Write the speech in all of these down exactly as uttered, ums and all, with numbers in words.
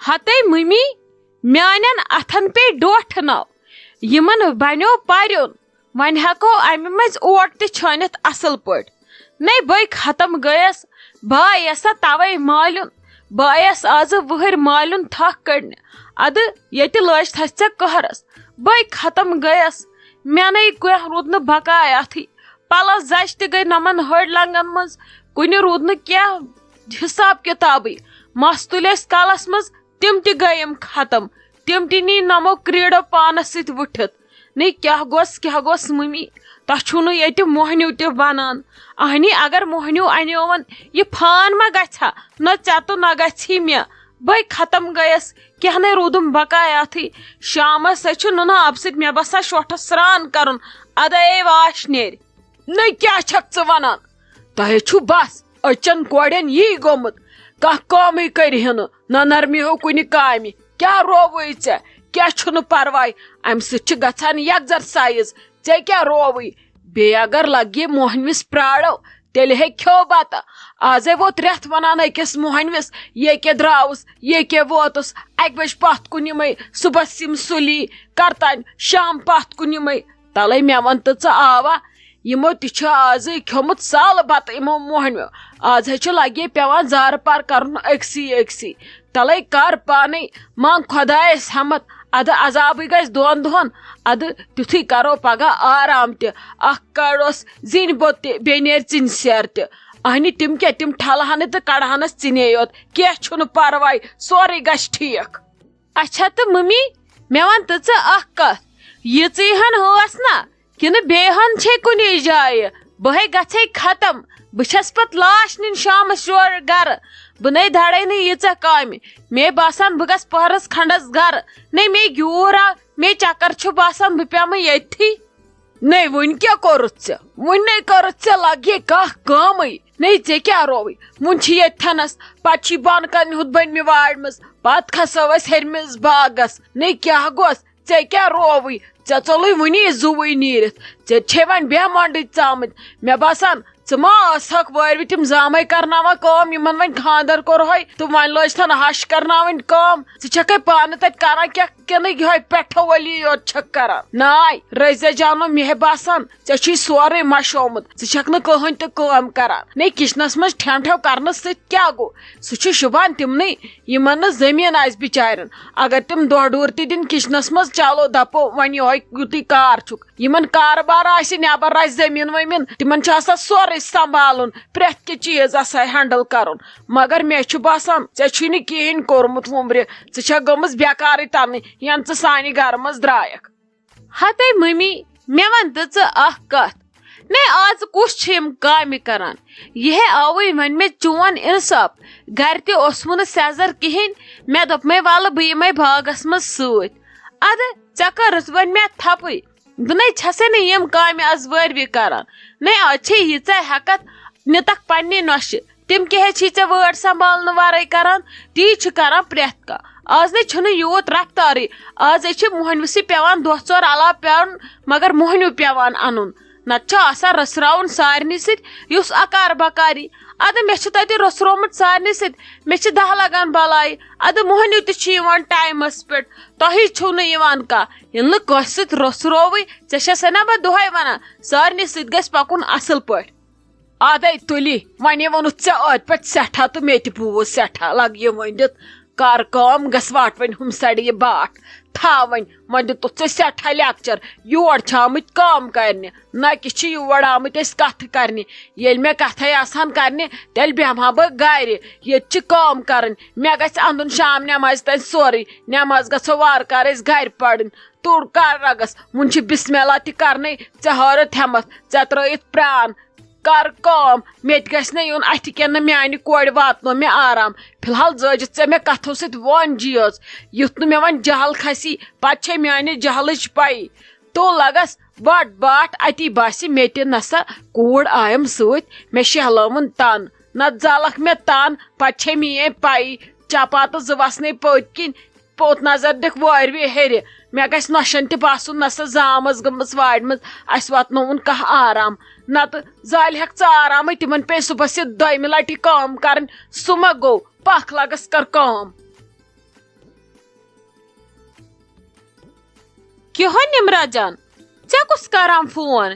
ہتے mummy, میانٮ۪ن اتھن پیٚیہِ ڈوٹھ نو، یِمن بنیو پریُن۔ وۄنۍ ہٮ۪کو امہِ منٛزۍ اوٹ تہِ چھٲنِتھ اصل پٲٹھۍ۔ نے بٔے ختم گٔیس، بہٕ آیس سا توے مالیُن۔ بہٕ آیس آزٕ وٕہٕرۍ مالیُن تھکھ کٔڑنہِ۔ ادٕ ییٚتہِ لٲج تھس ژےٚ قہرس۔ بٔے ختم گٔیس، مےٚ نے کینٛہہ روٗد نہٕ بقایاتھٕے۔ پلو زچہِ تہِ گٔے نمن ہٲڑۍ لنگن منٛز، کُنہِ روٗد نہٕ کینٛہہ حساب کتابٕے۔ مس تُلۍ اَسہِ کلس منٛز، تِم تہِ گٔیم ختم۔ تِم تہِ نی نمو کریٖڈو پانس سۭتۍ وُٹھِتھ۔ نے کیٛاہ گوٚس، کیٛاہ گوٚس ممی؟ تۄہہِ چھُو نہٕ ییٚتہِ موہنیو تہِ بنان۔ اہنی، اگر موہنیو انیوون، یہِ فان ما گژھِ ہا؟ نہ ژےٚ تہٕ نہ گژھی مےٚ۔ بے ختم گٔیس، کینٛہہ نے روٗدُم بقایاتھٕے۔ شامس سۭتۍ چھُ نُنہٕ آبہٕ سۭتۍ مےٚ باسان شوٹھس سرٛان کرُن۔ ادے واش نیرِ۔ نے کیٛاہ چھکھ ژٕ ونان؟ تۄہہِ چھُ بس أچن کورٮ۪ن یی گوٚمُت، کانٛہہ کٲمٕے کٔرِہے نہٕ، نہ نرمی ہو کُنہِ کامہِ۔ کیٛاہ رووُے ژےٚ؟ کیٛاہ چھُنہٕ پرواے، امہِ سۭتۍ چھِ گژھان یکزرسایز۔ ژےٚ کیٛاہ رووُے؟ بیٚیہِ اگر لگہِ موہنوِس پرٛاڑو، تیٚلہِ ہے کھیو بتہٕ۔ آزے ووت رٮ۪تھ ونان أکِس موہنوِس، ییٚکیٛاہ درٛاوُس، ییٚکیٛاہ ووتُس، اکہِ بجہِ پتھ کُن یِمے صُبحس یِم سُلی کرتانۍ شام پتھ کُن یِمے۔ تلے مےٚ ون تہٕ ژٕ آوا؟ یِمو تہِ چھُ آزٕے کھیومُت سالہٕ بتہٕ یِمو موہنیو۔ آز ہے چھُ لگے پٮ۪وان زارٕ پار کرُن أکسٕے أکسٕے۔ تلے کر پانے، منگ خۄدایس ہٮ۪مت۔ ادٕ عذابٕے گژھِ دۄن دۄہن، ادٕ تیُتھُے کرو پگاہ آرام تہِ۔ اکھ کڑوس زِنۍ بوٚت تہِ، بیٚیہِ نیرِ ژِنہِ سیر تہِ۔ اہنہِ تِم کیٛاہ، تِم ٹھلہٕ ہنہٕ تہٕ کڑہنس ژِنے یوت، کینٛہہ چھُنہٕ پرواے، سورُے گژھِ ٹھیٖک۔ اچھا تہٕ ممی، مےٚ وَن تہٕ ژٕ اکھ کَتھ، ییٖژٕے ہن ٲس نا کِنہٕ بیٚیہِ ہن چھے کُنی جایہِ؟ بہٕ ہے گژھے ختم، بہٕ چھَس پتہٕ لاش نِنۍ شامس یورٕ گرٕ۔ بہٕ نے دَرے نہٕ ییٖژاہ کامہِ، مے باسان بہٕ گژھٕ پٔہرس کھنڈس گرٕ۔ نے مے گیوٗر آو، مے چکر چھُ باسان بہٕ پیٚمہٕ ییٚتھی۔ نے وُنہِ کیٛاہ کوٚرُتھ ژےٚ؟ وُنہِ نے کٔرٕتھ ژےٚ لگہِ کانٛہہ کٲمٕے۔ نے ژےٚ کیٛاہ رووُے؟ وُنہِ چھِ ییٚتہِ تھنس، پتہٕ چھی بۄنہٕ کنہِ ہُتھ بٔنمہِ وارِ منٛز، پتہٕ کھسو أسۍ ہیٚرمِس باغس۔ نے کیٛاہ گوٚس؟ ژےٚ کیٛاہ رووُے؟ ژےٚ ژوٚلُے وُنی زُوٕے نیٖرِتھ۔ ژےٚ چھے وۄنۍ بیٚہہ مۄنڈٕج ژامٕتۍ۔ مےٚ باسان، ژٕ ما ٲسہکھ وٲروِ تِم زامے کرناوان کٲم، یِمن وۄنۍ خانٛدر کوٚرہے تہٕ وۄنۍ لٲج تھن ہش کرناوٕنۍ کٲم؟ ژٕ چھکھے پانہٕ تتہِ کران کینٛہہ کِنہٕ یِہوے پٮ۪ٹھو ولی یوت چھکھ کران؟ ناے، رٔزیا جانو، مےٚ ہے باسان، ژےٚ چھُے سورُے مشومُت، ژٕ چھکھ نہٕ کٕہٕنۍ تہِ کٲم کران۔ نے کچنس منٛز ٹھٮ۪م ٹھٮ۪و کرنہٕ سۭتۍ کیٛاہ گوٚو؟ سُہ چھُ شوٗبان تِمنٕے، یِمن نہٕ زٔمیٖن آسہِ بِچارٮ۪ن۔ اگر تِم دۄہ ڈوٗر تہِ دِن کچنس منٛز، چلو دپو وۄنۍ یِہوے یُتُے کار چھُکھ۔ یِمن کارٕبار آسہِ، نٮ۪بر آسہِ زٔمیٖن ؤمیٖن، تِمن چھُ آسان سورُے سنبھالُن، پرٛٮ۪تھ کینٛہہ چیٖز آسان ہینڈل کرُن۔ مگر مےٚ چھُ باسان، ژےٚ چھُے نہٕ کِہیٖنۍ کوٚرمُت وُمرِ، ژٕ چھکھ گٔمٕژ بیکارٕے تنٕے، ینہٕ ژٕ سانہِ گرٕ منٛز درٛایکھ۔ ہتے ممی، مےٚ ون تہٕ ژٕ اکھ کتھ۔ نے آز کُس چھُ یِم کامہِ کران؟ یہِ ہے آوٕے وۄنۍ مےٚ چون انصاف۔ گرِ تہِ اوسمُ نہٕ سیزر کِہیٖنۍ۔ مےٚ دوٚپمَے، ولہٕ بہٕ یِمَے باغس منٛز سۭتۍ۔ ادٕ ژےٚ کٔرٕتھ وۄنۍ مےٚ تھپٕے۔ بہٕ نے چھسے نہٕ یِم کامہِ از وٲروِ کران۔ نے آز چھے ییٖژاہ ہٮ۪کتھ، نِتکھ پننہِ نۄشہِ۔ تِم کیٛاہ چھِ ژےٚ وٲر سنبھالنہٕ ورٲے کران؟ تی چھِ کران پرٛٮ۪تھ کانٛہہ۔ آز نے چھُنہٕ یوٗت رفتارٕے۔ آز ہے چھِ موہنوِسٕے پٮ۪وان دۄہ ژور علاوٕ پٮ۪وان، مگر موہنیو پٮ۪وان اَنُن۔ نتہٕ چھُ آسان رٔژھراوُن سارنٕے سۭتۍ، یُس اکار بکاری۔ ادٕ مےٚ چھُ تتہِ رٔژھرومُت سارنٕے سۭتۍ، مےٚ چھِ دَہ لگان بلاے۔ ادٕ موہنیو تہِ چھِ یِوان ٹایمس پٮ۪ٹھ، تۄہی چھِو نہٕ یِوان کانٛہہ۔ ییٚلہِ نہٕ کٲنٛسہِ سۭتۍ رٔژھرووٕے، ژےٚ چھَسے نہ بہٕ دۄہے ونان، سارنٕے سۭتۍ گژھِ پکُن اصل پٲٹھۍ۔ ادے تُلی، وۄنۍ ووٚنُتھ ژےٚ ٲدۍ پٮ۪ٹھ سٮ۪ٹھاہ تہٕ مےٚ تہِ بوٗز سٮ۪ٹھاہ، لگ یہِ ؤنِتھ۔ کر کٲم، گژھ واٹ وۄنۍ ہُم سڑِ یہِ باٹھ۔ تھاو وۄنۍ، وۄنۍ دیُتُتھ ژےٚ سٮ۪ٹھاہ لیکچر۔ یور چھِ آمٕتۍ کٲم کرنہِ، نہ کہِ چھِ یور آمٕتۍ أسۍ کتھٕ کرنہِ۔ ییٚلہِ مےٚ کتھے آسہٕ ہن کرنہِ، تیٚلہِ بیٚہمہٕ ہا بہٕ گرِ۔ ییٚتہِ چھِ کٲم کرٕنۍ، مےٚ گژھِ اندُن شام نٮ۪مازِ تانۍ سورُے۔ نٮ۪ماز گژھو وارٕ کارٕ أسۍ گرِ پرٕنۍ۔ توٚر کر رگس، وُنہِ چھِ بسم اللہ تہِ کرنے۔ ژےٚ ہٲرتھ ہٮ۪متھ، ژےٚ ترٲیتھ پران۔ کر کٲم، مےٚ تہِ گژھِ نہ یُن اَتھِ کٮ۪ن نہٕ میانہِ کورِ واتنو مےٚ آرام۔ فی الحال زٲجِتھ ژےٚ مےٚ کتھو سۭتۍ وۄن جیٲژ۔ یُتھ نہٕ مےٚ وۄنۍ جہل کھسی، پتہٕ چھے میانہِ جہلٕچ پَیی۔ تو لگس بٹ باٹھ اتی باسہِ مےٚ تہِ نسا کوٗر آیم سۭتۍ، مےٚ شہلٲوٕن تن۔ نتہٕ زالکھ مےٚ تن، پتہٕ چھے میٲنۍ پَیی۔ چپاتہٕ زٕ وسنے پٔتۍ کِنۍ، پوٚت نظر دِکھ وٲروِ ہیٚرِ۔ مےٚ گژھِ نۄشن تہِ باسُن، نسا زامس گٔمٕژ وارِ منٛز، اسہِ واتنووُن کانٛہہ آرام۔ نتہٕ زالہِ ہٮ۪کھ ژٕ آرامٕے، تِمن پیٚیہِ صُبحس یہِ دۄیمہِ لٹہِ کٲم کرٕنۍ۔ سُہ ما گوٚو؟ پکھ لگس کر کٲم۔ کیٛاہ ہو نمرہ جان، ژےٚ کُس کران فون؟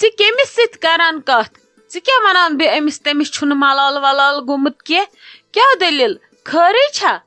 ژٕ کٔمِس سۭتۍ کران کتھ؟ ژٕ کیٛاہ ونان بیٚیہِ أمِس، تٔمِس چھُنہٕ ملال ولال گوٚمُت کینٛہہ؟ کیٛاہ دٔلیٖل؟ خٲرٕے چھا؟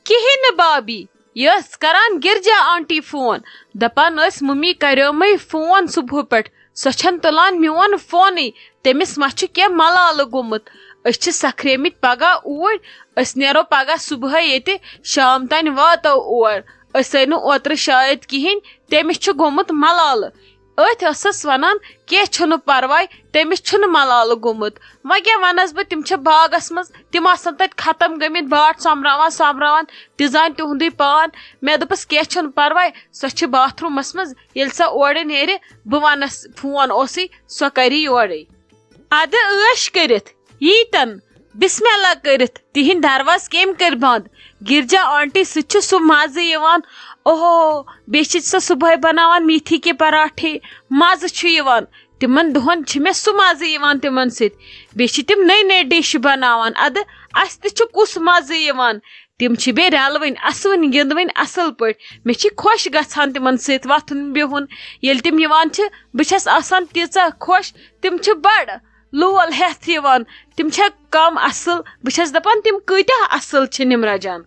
کِہیٖنۍ نہٕ بابی، یہِ ٲس کران گِرجا آنٹی فون، دپان ٲس ممی کریومے فون صبحہٕ پٮ۪ٹھ، سۄ چھَنہٕ تُلان میون فونٕے، تٔمِس ما چھُ کینٛہہ ملالہٕ گوٚمُت؟ أسۍ چھِ سکھریمٕتۍ پگاہ اوٗرۍ، أسۍ نیرو پگاہ صبحٲے ییٚتہِ، شام تانۍ واتو اور۔ أسۍ آے نہٕ اوترٕ شاید کِہیٖنۍ، تٔمِس چھُ گوٚمُت ملالہٕ۔ أتھۍ ٲسٕس ونان، کینٛہہ چھُنہٕ پرواے، تٔمِس چھُنہٕ ملالہٕ گوٚمُت۔ وۄنۍ کیٛاہ ونس بہٕ، تِم چھِ باغس منٛز، تِم آسن تتہِ ختم گٔمٕتۍ، باٹھ سۄمبراوان سۄمبراوان، تہِ زانہِ تِہُنٛدُے پان۔ مےٚ دوٚپُس، کینٛہہ چھُنہٕ پرواے، سۄ چھِ باتھ روٗمس منٛز، ییٚلہِ سۄ اورٕ نیرِ، بہٕ ونس فون اوسُے، سۄ کرِ یورَے۔ ادٕ عٲش کٔرِتھ ییٖتن، بسم اللہ کٔرِتھ تِہِنٛدۍ دروازٕ کٔمۍ کٔرۍ بنٛد؟ گرجا آنٹی سۭتۍ چھُ سُہ مزٕ یِوان۔ اوہو، بیٚیہِ چھِ سۄ صبحٲے بناوان میتھی کے پراٹھے، مزٕ چھُ یِوان۔ تِمن دۄہن چھِ مےٚ سُہ مزٕ یِوان تِمن سۭتۍ۔ بیٚیہِ چھِ تِم نٔے نٔے ڈِش بناوان۔ ادٕ اسہِ تہِ چھُ کُس مزٕ یِوان؟ تِم چھِ بیٚیہِ رلوٕنۍ، اسوٕنۍ، گِنٛدوٕنۍ اصل پٲٹھۍ۔ مےٚ چھِ خۄش گژھان تِمن سۭتۍ وۄتھُن بِہُن۔ ییٚلہِ تِم یِوان چھِ، بہٕ چھَس آسان تیٖژاہ خۄش۔ تِم چھِ بڑٕ لول ہٮ۪تھ یِوان۔ تِم چھا کم اصل؟ بہٕ چھَس دپان، تِم کۭتیاہ اصل چھِ نمرہ جان۔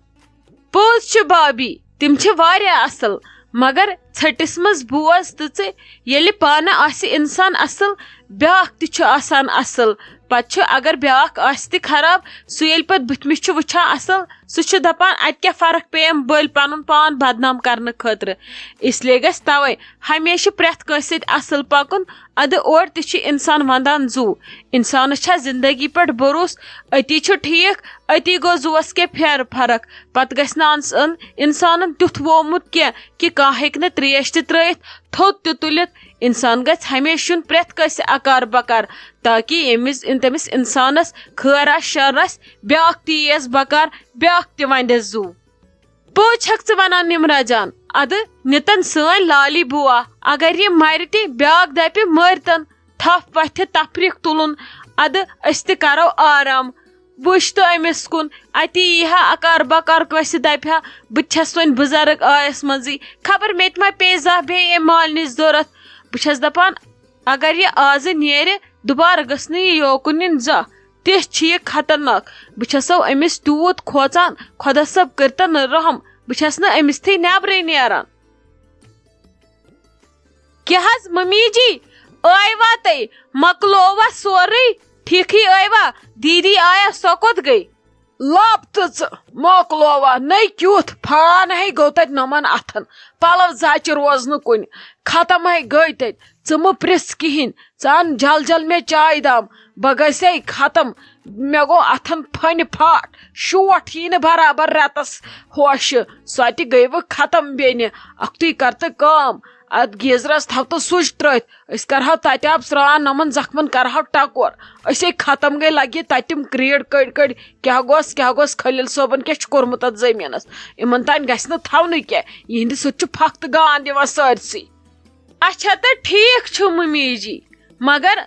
پوٚز چھُ بابی، تِم چھِ واریاہ اصل، مگر ژھٔٹِس منٛز بوز تہٕ ژٕ، ییٚلہِ پانہٕ آسہِ انسان اصل، بیٛاکھ تہِ چھُ آسان اصل۔ پتہٕ چھُ، اگر بیٛاکھ آسہِ تہِ خراب، سُہ ییٚلہِ پتہٕ بٕتھمِس چھُ وٕچھان اصل، سُہ چھُ دپان، اتہِ کیٛاہ فرق پیٚیَم بٔلۍ پنُن پان بدنام کرنہٕ خٲطرٕ؟ اس لیے گژھِ توے ہمیشہِ پرٛٮ۪تھ کٲنٛسہِ سۭتۍ اصل پکُن۔ ادٕ اورٕ تہِ چھُ انسان ونٛدان زُو۔ انسانس چھا زندگی پٮ۪ٹھ بھروسہٕ؟ أتی چھُ ٹھیٖک، أتی گوٚو زُوس کیٛاہ پھیرٕ فرق۔ پتہٕ گژھِ نہٕ انس-، انسانن تیُتھ وومُت کینٛہہ کہِ کانٛہہ ہیٚکہِ نہٕ ترٛیش تہِ ترٛٲیِتھ، تھوٚد تہِ تُلِتھ۔ انسان گژھِ ہمیشہِ یُن پرٛٮ۪تھ کٲنٛسہِ اکار بکار، تاکہِ ییٚمِس، تٔمِس انسانس خٲر آسہِ شر آسہِ، بیٛاکھ تہِ یِیَس بکار، بیٛاکھ تہِ ونٛدٮ۪س زُو۔ پوٚز چھکھ ژٕ ونان نمرہ جان؟ ادٕ نِتن سٲنۍ لالی بوا، اگر یہِ مرِ تہِ، بیٛاکھ دپہِ مٲرتن، تھپھ وتھِ تفریق تُلُن۔ ادٕ أسۍ تہِ کرو آرام۔ وٕچھ تہٕ أمِس کُن، اتی یی ہا اکار بکار کٲنٛسہِ دپہِ ہا، بہٕ تہِ چھس وۄنۍ بُزرگ آیس منٛزٕے، خبر مےٚ تہِ ما پیٚیہِ زانٛہہ بیٚیہِ أمۍ مالنِچ ضوٚرتھ۔ بہٕ چھس دپان، اگر یہِ آزٕ نیرِ، دُبارٕ گٔژھ نہٕ یہِ یوکُن یِنۍ زانٛہہ۔ تِژھ چھِ یہِ خطرناک۔ بہٕ چھسو أمِس تیوٗت کھوژان، خۄدا صٲب کٔرتن رحم۔ بہٕ چھس نہٕ أمِس تھی نیبرٕے نیران۔ کیٛاہ حظ ممی جی، ٲیوا تُہۍ؟ مۄکلووا سورُے؟ ٹھیٖکھٕے ٲیوا؟ دیٖدی آیا، سۄ کوٚت گٔے؟ لب تہٕ ژٕ، مۄکلووا؟ نٔے کیُتھ فان ہے گوٚو تَتہِ نۄمَن اَتھَن۔ پَلو زَچہِ روزنہٕ کُنہِ۔ ختم ہے گٔے تَتہِ۔ ژٕ مہٕ پرٛژھ کِہیٖنۍ۔ ژٕ اَن جل جل مےٚ چایہِ دام۔ بہٕ گژھے ختم۔ مےٚ گوٚو اَتھَن پھٔنہِ پھاٹھ۔ شوٹھ یی نہٕ برابر رٮ۪تَس ہوشہِ۔ سۄ تہِ گٔے وۄنۍ ختم بیٚنہِ۔ اَکھتُے کر تہٕ کٲم۔ اَتھ گیٖزرَس تھاو تہٕ سُچ ترٛٲوِتھ۔ أسۍ کرہاو تَتہِ آب سرٛان، یِمَن زخمَن کرہاو ٹکور۔ أسے ختم گٔے لگہِ تَتہِ تِم کرٛیٖڈ کٔڑۍ کٔڑۍ۔ کیٛاہ گوٚژھ، کیٛاہ گوٚژھ خلیل صٲبَن کیٛاہ چھُ کوٚرمُت اَتھ زٔمیٖنَس؟ یِمَن تانۍ گژھِ نہٕ تھاونُے کینٛہہ۔ یِہِنٛدِ سۭتۍ چھُ پھکھ تہٕ گان دِوان سٲرسٕے۔ اچھا تہٕ ٹھیٖک چھُ ممی جی، مگر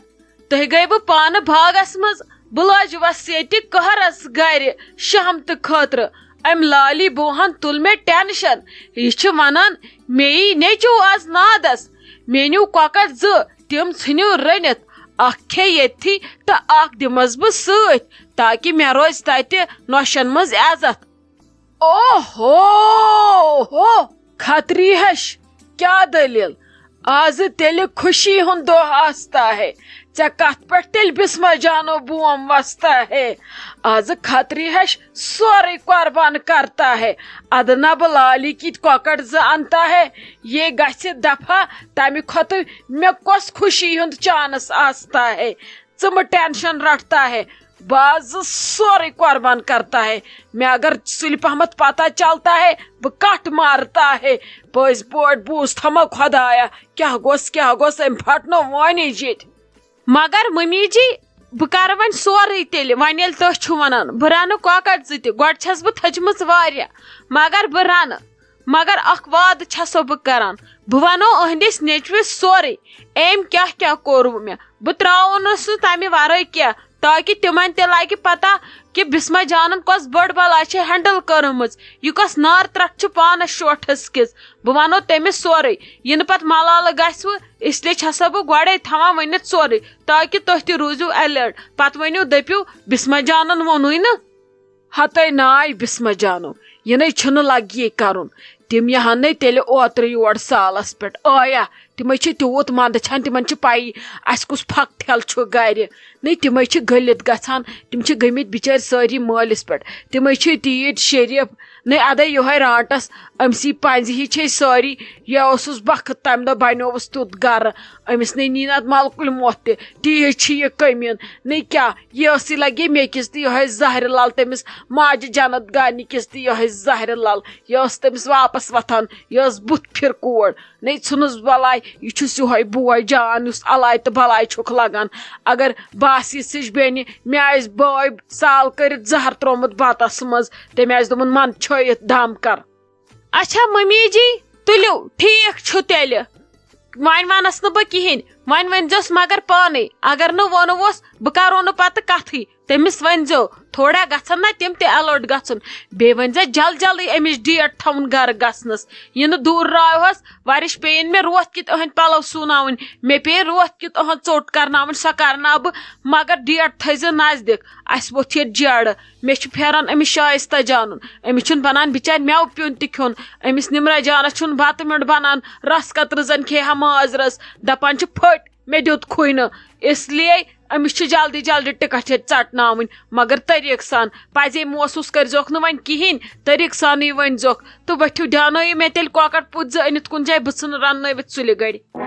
تُہۍ گٔیوٕ پانہٕ باغس منٛز، بہٕ لٲجوس ییٚتہِ قہرس گرِ شہمتہٕ خٲطرٕ۔ أمۍ لالی بوہن تُل مےٚ ٹینشن۔ یہِ چھِ ونان، مےٚ یی نیٚچو آز نادس، مےٚ نیوٗ کۄکر زٕ، تِم ژھٕنِو رٔنِتھ، اکھ کھے ییٚتھی تہٕ اکھ دِمس بہٕ سۭتۍ، تاکہِ مےٚ روزِ تتہِ نۄشن منٛز عزت۔ اوہو ہو، کھتری ہش، کیٛاہ دٔلیٖل؟ آزٕ تیٚلہِ خوشی ہُنٛد دۄہ آستا ہے، ژےٚ کتھ پٮ۪ٹھ تیٚلہِ بسمہ جانو بوم وستا ہے؟ آزٕ کھتری ہش سورُے قربان کرتا ہے۔ ادٕ نہ بہٕ لالی کِتۍ کۄکر زٕ انتا ہے، یے گژھِ دفعہ، تمہِ کھۄتہٕ مےٚ کۄس خوشی ہُنٛد چانس آستا ہے؟ ژٕ مہٕ ٹینشن رٹتا ہے، بہٕ آسہٕ سورُے قربان کرتا ہے۔ مےٚ اگر سُلہِ پہمتھ پتہ چلتا ہے، بہٕ کٹھ مارتا ہے۔ پٔزۍ پٲٹھۍ بوٗز تھما خۄدایا، کیٛاہ گوٚژھ، کیٛاہ گوٚژھ، أمۍ پھٹنو وٲنِج ییٚتہِ۔ مگر ممی جی، بہٕ کرٕ وۄنۍ سورُے تیٚلہِ، وۄنۍ ییٚلہِ تُہۍ چھِو ونان، بہٕ رنہٕ کۄکر زٕ تہِ، گۄڈٕ چھس بہٕ تھٔچمٕژ واریاہ، مگر بہٕ رنہٕ۔ مگر اکھ وعدٕ چھسو بہٕ کران، بہٕ ونو أہنٛدِس نیٚچوِس سورُے، أمۍ کیٛاہ کیٛاہ کوٚر مےٚ۔ بہٕ ترٛاوونَس نہٕ تَمہِ ورٲے کینٛہہ، تاکہِ تِمن تہِ لگہِ پتہ کہِ بسمہ جانن کۄس بٔڑ بلا چھِ ہینڈل کٔرمٕژ، یہِ کۄس نار ترٹھ چھِ پانس شوٹھس کِس۔ بہٕ ونو تٔمِس سورُے۔ یِنہٕ پتہٕ ملالہٕ گژھِ وٕ، اس لیے چھسا بہٕ گۄڈے تھاوان ؤنِتھ سورُے، تاکہِ تُہۍ تہِ روٗزِو الرٹ۔ پتہٕ ؤنِو، دٔپِو، بسمہ جانن ووٚنُے نہٕ۔ ہتے ناے بسمہ جانو، یہِ نے چھُنہٕ لگہِ کرُن۔ تِم یِہن نے تیٚلہِ اوترٕ یور سالس پٮ۪ٹھ۔ آیا، تِمے چھِ تیوٗت منٛدٕ چھان، تِمن چھِ پَیی اَسہِ کُس پھکھ ٹھیلہٕ چھُ گرِ۔ نے تِمے چھِ گٔلِتھ گژھان، تِم چھِ گٔمٕتۍ بِچٲرۍ سٲری مٲلِس پٮ۪ٹھ۔ تِمے چھِ تیٖتۍ شریٖف، نے اَدے یِہوے رانٹس، أمۍ سی پنٛزِ ہی چھے سٲری۔ یہِ اوسُس بخت، تَمہِ دۄہ بنیووُس تیُتھ گرٕ۔ أمِس نے نی نتہٕ ملکُل موت تہِ۔ تیٖژ چھِ یہِ کٔمیٖن۔ نے کیٛاہ، یہِ ٲسٕے لگے مےٚ کِس تہِ یِہوے زہرِ لل، تٔمِس ماجہِ جنت گانی کِس تہِ یِہوے زہرِ لل۔ یہِ ٲس تٔمِس واپس وۄتھان، یہِ ٲس بُتھ پھِر کوڑ۔ نے ژھٕنُس بلاے، یہِ چھُس یِہوے بوے جان یُس الاے تہٕ بلاے چھُکھ لگان۔ اگر باسہِ یِژھِچ بیٚنہِ، مےٚ آسہِ بٲے سال کٔرِتھ زہر تروومُت بتس منٛز، تٔمۍ آسہِ دوٚپمُت، من چھٲیِتھ دم کر۔ اچھا ممی جی، تُلِو، ٹھیٖک چھُ تیٚلہِ۔ وۄنۍ وَنَس نہٕ بہٕ کِہیٖنۍ، وۄنۍ ؤنۍزیوس مگر پانَے۔ اگر نہٕ ووٚنُوس، بہٕ کَرو نہٕ پَتہٕ کَتھٕے۔ تٔمِس ؤنۍزیو، تھوڑا گژھن نہ تِم تہِ الرٹ گژھُن۔ بیٚیہِ ؤنۍزیو جلد جلدی أمِس ڈیٹ تھاوُن گَرٕ گژھنَس۔ یہِ نہٕ دوٗر درٛایوہَس، وَرِش پیٚیِن مےٚ روتھ کِتھ أہٕنٛدۍ پَلَو سُوناوٕنۍ، مےٚ پیٚیہِ روتھ کِتھ أہٕنٛز ژوٚٹ کَرناوٕنۍ، سۄ کَرناو بہٕ، مگر ڈیٹ تھٲیزِ نزدیٖک۔ اَسہِ ووٚتھ ییٚتہِ جیڑٕ۔ مےٚ چھُ پھیران أمِس شایستہ جانُن۔ أمِس چھُنہٕ بنان بِچارِ مٮ۪وٕ پیوٗنٛت تہِ کھیوٚن۔ أمِس نِمرا جانس چھُنہٕ بتہٕ میوٚنٛڈ بنان۔ رس قطرٕ زن کھیٚیہِ ہا ماز رس۔ دپان چھِ، "پھٔٹۍ، مےٚ دیُت کھُے نہٕ۔" اس لیے أمِس چھِ جلدی جلدی ٹکٹ ییٚتہِ ژٹناوٕنۍ۔ مگر طریٖقہٕ سان۔ پزے موسوٗس کٔرۍزیوکھ نہٕ وۄنۍ کِہیٖنۍ۔ طریٖقہٕ سانٕے ؤنۍزیوکھ۔ تہٕ ؤتھِو، دیٛاونٲیِو مےٚ تیٚلہِ کۄکر پُژھ زٕ أنِتھ کُنہِ جایہِ، بہٕ ژھٕنہٕ رننٲوِتھ سُلہِ گڑِ۔